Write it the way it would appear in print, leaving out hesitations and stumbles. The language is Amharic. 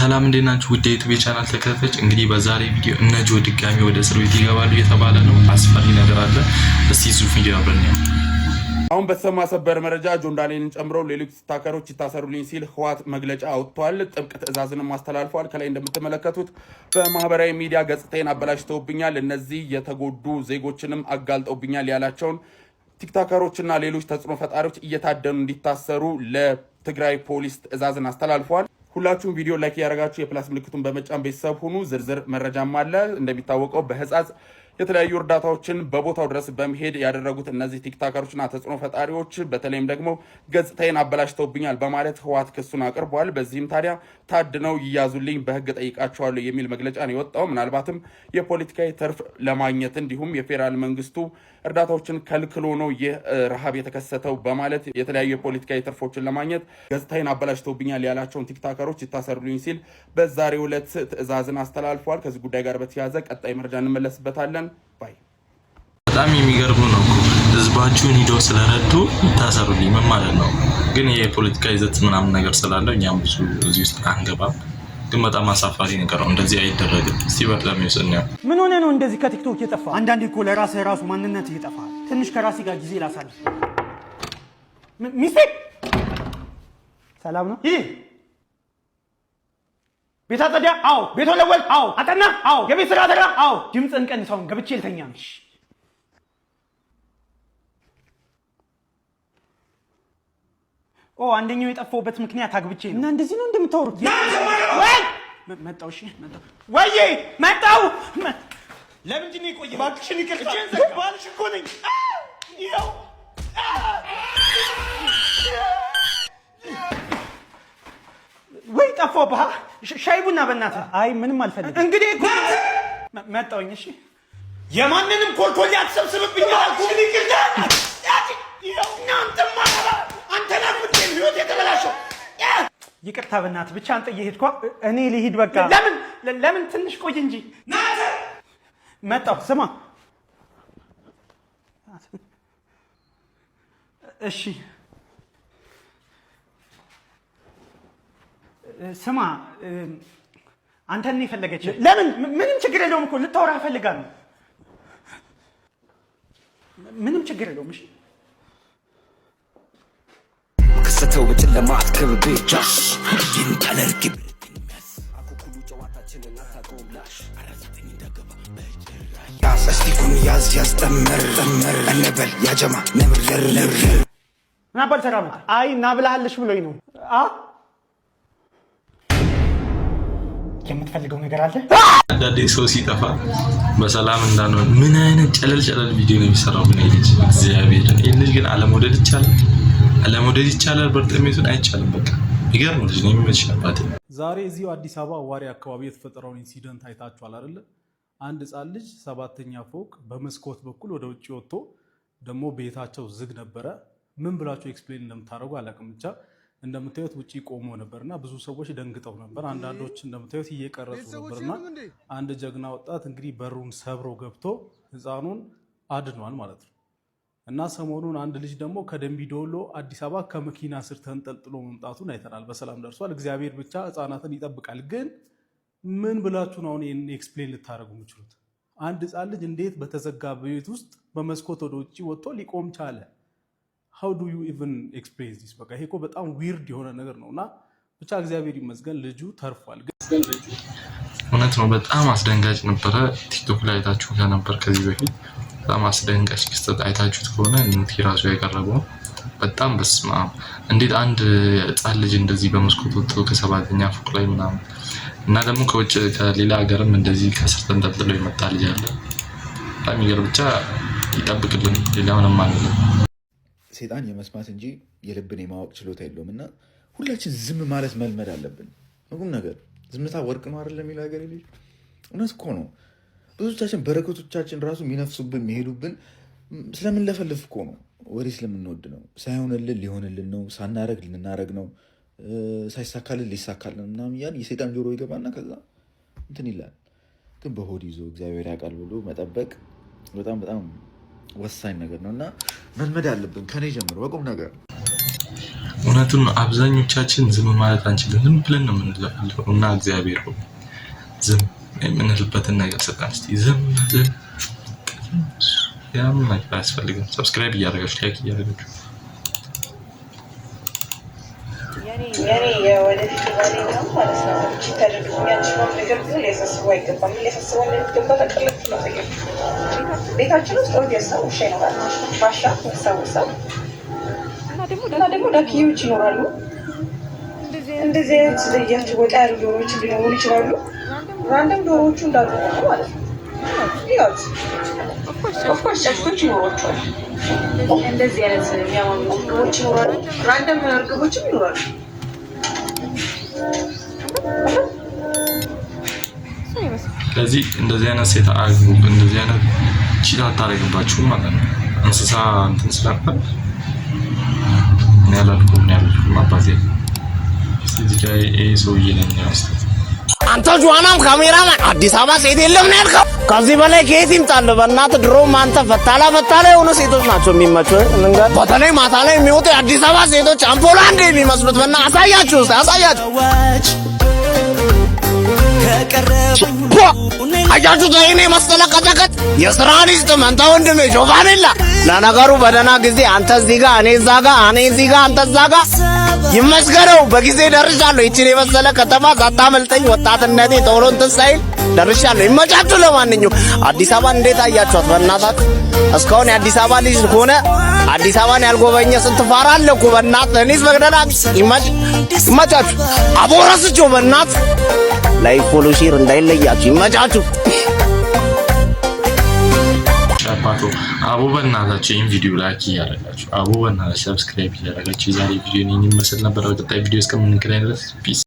ሰላም እንዴት ናችሁ? ውድ የ YouTube channel ተከታታዮች፣ እንግዲህ በዛሬ ቪዲዮ እነ ጆ ድጋሚ ወደ እስር ቤት ይገባሉ እየተባለ ነው። አስፈሪ ነገር አለ። እስቲ ዙ ቪዲዮ አብረን እንየው። አሁን በተሰማ ሰበር መረጃ ጆን ዳንኤልን ጨምሮ ሌሎች ቲክቶከሮች ይታሰሩልኝ ሲል ህወሓት መግለጫ አውጥቷል። ጥብቅ ትዕዛዝንም አስተላልፏል። ከላይ እንደምትመለከቱት በማህበራዊ ሚዲያ ገጽታዬን አበላሽተውብኛል፣ እነዚህ የተጎዱ ዜጎችንም አጋልጠውብኛል ያላቸውን ቲክቶከሮችና ሌሎች ተጽዕኖ ፈጣሪዎች እየታደኑ እንዲታሰሩ ለትግራይ ፖሊስ ትዕዛዝን አስተላልፏል። ሁላችሁም ቪዲዮ like እያደረጋችሁ የ plus ምልክቱን በመጫን ቤተሰብ ሁኑ። ዝርዝር መረጃም አለ። እንደሚታወቀው በህጻጽ የተለያዩ እርዳታዎችን በቦታው ድረስ በመሄድ ያደረጉት እነዚህ ቲክቶከሮችና ተጽዕኖ ፈጣሪዎች በተለይም ደግሞ ገጽታዬን አበላሽተውብኛል በማለት ህወሓት ክሱን አቅርቧል። በዚህም ታዲያ ታድነው ይያዙልኝ፣ በህግ ጠይቃቸዋለሁ የሚል መግለጫ ነው የወጣው። ምናልባትም የፖለቲካዊ ትርፍ ለማግኘት እንዲሁም የፌዴራል መንግስቱ እርዳታዎችን ከልክሎ ነው ይህ ረሃብ የተከሰተው በማለት የተለያዩ የፖለቲካዊ ትርፎችን ለማግኘት ገጽታዬን አበላሽተውብኛል ያላቸውን ቲክቶከሮች ይታሰሩልኝ ሲል በዛሬው ዕለት ትዕዛዝን አስተላልፏል። ከዚህ ጉዳይ ጋር በተያያዘ ቀጣይ መረጃ እንመለስበታለን። Bye። በጣም የሚገርሙ ነው እኮ፣ ህዝባችሁን ሂደው ስለረዱ ይታሰሩልኝ ምን ማለት ነው? ግን ይሄ የፖለቲካ ይዘት ምናምን ነገር ስላለው እኛም ብዙ እዚህ ውስጥ አንገባም። ግን በጣም አሳፋሪ ነገር ነው። እንደዚህ አይደረግም። እስቲ በጣም ይወስን። ምን ሆነ ነው እንደዚህ ከቲክቶክ የጠፋ? አንዳንዴ እኮ ለራስህ ራሱ ማንነት ይጠፋል። ትንሽ ከራሴ ጋር ጊዜ ላሳልፍ። ሚስቴ ሰላም ነው? ይህ ቤት አጸዳ? አዎ። ቤት ወለወል? አዎ። አጠና? አዎ። የቤት ስራ ሰራ? አዎ። ድምፅህን ቀንሰውን ገብቼ ልተኛ ነው። ኦ፣ አንደኛው የጠፋሁበት ምክንያት አግብቼ ነው። እና እንደዚህ ነው እንደምታወሩት? ወይ መጣሁ። እሺ መጣሁ። ወይዬ መጣሁ። ለምንድን ነው የቆየኸው? እባክሽን ይቅርታ። ባልሽ እኮ ነኝ። ይኸው። ወይ ጠፋሁብህ። ሻይ ቡና በእናትህ። አይ ምንም አልፈልግም። እንግዲህ እኮ መጣሁኝ። እሺ። የማንንም ኮልኮሌ አትሰብስብብኝ አልኩህ። ይቅርታ። እናንተማ አንተን አግብቼ ነው ህይወት የተበላሸው። ይቅርታ በእናትህ፣ ብቻ አንተ እየሄድኳ እኔ ልሂድ በቃ። ለምን ለምን ትንሽ ቆይ እንጂ። መጣሁ። ስማ፣ እሺ ስማ፣ አንተን ነው የፈለገች። ለምን? ምንም ችግር የለውም እኮ፣ ልታወራህ ፈልጋ ነው። ምንም ችግር የለውም። እሺ። ከሰተው በጨለማ አትከብቤ ጃሽ ይንጠለርግ አኩኩሉ ጨዋታችንን አታውቀውም ላሽ እስቲኩን ያዝ ያዝ ጠመር ጠመር እንበል ያጀማ ነብር ነብር። ምን አባል ሰራ መጣ? አይ ና ብላሃለሽ ብሎኝ ነው። አ የምትፈልገው ነገር አለ? አንዳንዴ ሰው ሲጠፋ በሰላም እንዳንሆን ምን አይነት ጨለል ጨለል ቪዲዮ ነው የሚሰራው? ግን ይህ ልጅ እግዚአብሔር፣ ይህ ልጅ ግን አለመውደድ ይቻላል? አለመውደድ ይቻላል? በርጥሜቱን አይቻልም። በቃ የሚገርም ልጅ ነው፣ የሚመች አባቴ። ዛሬ እዚሁ አዲስ አበባ አዋሬ አካባቢ የተፈጠረውን incident አይታችኋል አይደለ? አንድ ህፃን ልጅ ሰባተኛ ፎቅ በመስኮት በኩል ወደ ውጭ ወጥቶ፣ ደግሞ ቤታቸው ዝግ ነበረ። ምን ብላችሁ explain እንደምታደርጉ አላውቅም። ብቻ እንደምታዩት ውጭ ቆሞ ነበርና ብዙ ሰዎች ደንግጠው ነበር። አንዳንዶች እንደምታዩት እየቀረጹ ነበርና አንድ ጀግና ወጣት እንግዲህ በሩን ሰብሮ ገብቶ ህፃኑን አድኗል ማለት ነው። እና ሰሞኑን አንድ ልጅ ደግሞ ከደምቢ ዶሎ አዲስ አበባ ከመኪና ስር ተንጠልጥሎ መምጣቱን አይተናል። በሰላም ደርሷል። እግዚአብሔር ብቻ ህፃናትን ይጠብቃል። ግን ምን ብላችሁ ነው አሁን ይህን explain ልታደርጉ የምችሉት? አንድ ህፃን ልጅ እንዴት በተዘጋ ቤት ውስጥ በመስኮት ወደ ውጭ ወጥቶ ሊቆም ቻለ? How do you even explain this? በቃ ይሄ እኮ በጣም weird የሆነ ነገር ነው። እና ብቻ እግዚአብሔር ይመስገን ልጁ ተርፏል። እውነት ነው። በጣም አስደንጋጭ ነበረ። ቲክቶክ ላይ አይታችሁ ከነበር ከዚህ በፊት በጣም አስደንጋጭ ክስተት አይታችሁት ከሆነ ኑቲ ራሱ ያቀረበው በጣም በስመ አብ፣ እንዴት አንድ ህፃን ልጅ እንደዚህ በመስኮት ወጥቶ ከሰባተኛ ፎቅ ላይ ምናምን፣ እና ደግሞ ከውጭ ከሌላ ሀገርም እንደዚህ ከስር ተንጠልጥሎ የመጣ ልጅ አለ። በጣም ይገርም። ብቻ ይጠብቅልን፣ ሌላ ምንም አንልም። ሴጣን የመስማት እንጂ የልብን የማወቅ ችሎታ የለውም። እና ሁላችን ዝም ማለት መልመድ አለብን። ሁሉም ነገር ዝምታ ወርቅ ነው አይደለም የሚለው ሀገር ልጅ እውነት እኮ ነው። ብዙዎቻችን በረከቶቻችን ራሱ የሚነፍሱብን የሚሄዱብን ስለምንለፈልፍ እኮ ነው። ወሬ ስለምንወድ ነው። ሳይሆንልን ሊሆንልን ነው። ሳናረግ ልናረግ ነው። ሳይሳካልን ሊሳካልን ምናምን እያልን የሰይጣን ጆሮ ይገባና ከዛ እንትን ይላል። ግን በሆድ ይዞ እግዚአብሔር ያውቃል ብሎ መጠበቅ በጣም በጣም ወሳኝ ነገር ነው እና መልመድ አለብን ከኔ ጀምሮ በቁም ነገር። እውነቱን ነው። አብዛኞቻችን ዝም ማለት አንችልም። ዝም ብለን ነው የምንለፈልፈው እና እግዚአብሔር ሆይ ዝም የምንልበትን ነገር ስጠን እስቲ። ዝም ዝም ያም ነገር አያስፈልግም። Subscribe እያደረጋችሁ፣ like እያደረጋችሁ። የኔ የወደፊት ባሌ ነው ማለት ነው። Cheat ታደርግብኛለች ምናምን ነገር ብዙ ሊያሳስበው አይገባም። ምን ሊያሳስበው እንደሚገባ ታውቃላችሁ? ነው ጠያችሁ። ቤታችን ውስጥ obvious ነው ውሻ ይኖራል። ባሻ ወሳ ወሳ እና ደግሞ ዳክዬዎች ይኖራሉ። እንደዚህ አይነት ዝርያቸው ወጣ ያሉ ዶሮዎች ሊኖሩ ይችላሉ። Random ዶሮዎቹ እንዳሉ ሆኖ ማለት ነው። ያት of course ጫጩቶች ይኖሯቸዋል። እንደዚህ አይነት የሚያማምሩ እርግቦች ይኖራሉ። Random እርግቦችም ይኖራሉ። ስለዚህ እንደዚህ አይነት ሴት አግቡ። እንደዚህ አይነት cheat አታደርግባችሁም ማለት ነው። እንስሳ እንትን ስላለ እኔ አላልኩም፣ እኔ አላልኩም አባቴ። እስቲ እዚህ ጋር ይሄ ሰውዬ ነኝ እስቲ። አንተ ጆዋናም ካሜራማን አዲስ አበባ ሴት የለም ነው ያልከው? ከዚህ በላይ ከየት ይምጣል? በእናትህ ድሮም አንተ ፈታላ ፈታላ የሆኑ ሴቶች ናቸው የሚመቹህ። እንንገር፣ በተለይ ማታ ላይ የሚወጡ የአዲስ አበባ ሴቶች አምፖል አንድ የሚመስሉት። በእናትህ አሳያችሁ፣ እስኪ አሳያችሁ። አያችሁት? ይሄን የመሰለ ቀጠቀጥ የስራ ሊስት መንታ ወንድሜ ጆቫኔላ። ለነገሩ በደህና ጊዜ አንተ እዚህ ጋር እኔ እዛ ጋር፣ እኔ እዚህ ጋር አንተ እዛ ጋር። ይመስገነው በጊዜ ደርሻለሁ። ይችን የመሰለ ከተማ ሳታመልጠኝ ወጣትነቴ ቶሎ እንትን ሳይል ደርሻለሁ። ይመቻችሁ። ለማንኛውም አዲስ አበባን እንዴት አያችኋት? በእናታት እስካሁን የአዲስ አበባ ልጅ ሆነ አዲስ አበባን ያልጎበኘ ስንት ፋራ አለ እኮ በእናት። እኔስ በግደና ይመቻችሁ። አቦ ረስቼው በእናት like፣ follow፣ share እንዳይለያችሁ። ይመቻችሁ። አባቶ አቦ በእናታችሁ ይህን ቪዲዮ like እያደረጋችሁ፣ አቦ በእናታችሁ subscribe እያደረጋችሁ የዛሬ ቪዲዮ ይህን ይመስል ነበር። በቀጣይ ቪዲዮ እስከምንገናኝ ድረስ peace።